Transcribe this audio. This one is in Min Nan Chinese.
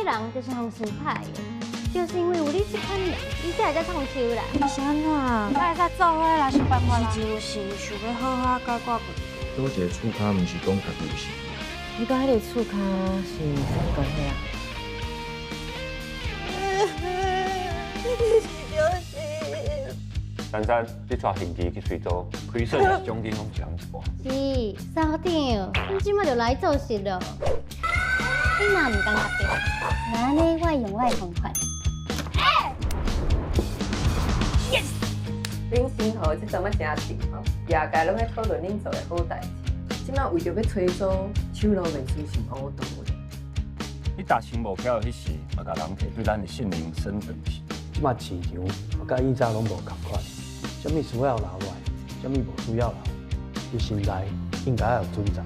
人就是予人想歹的，就是因為有你這款人，伊才會遮創收啦。是按怎？咱會使做伙來想辦法啦。是真心想欲好好解決問題。倒一个厝跤，毋是講家己有事。你佮彼个厝跤是啥物關係啊？你是就是。珊珊，你帶現金去催租，虧損是獎金攏一人一半。是，三長，你這馬就來做事咯。你若毋感覺著，那按呢我會用我的方法。 Yes！恁新河這陣仔誠甜吼，業界攏咧討論恁做的好代誌。這馬為著欲催租，手路面輸是烏道的。你達成目標的彼時，嘛共人客對咱的信任升等級。這馬市場佮以早攏無仝款，啥物需要留落來，啥物無需要留，你心內應該有準則。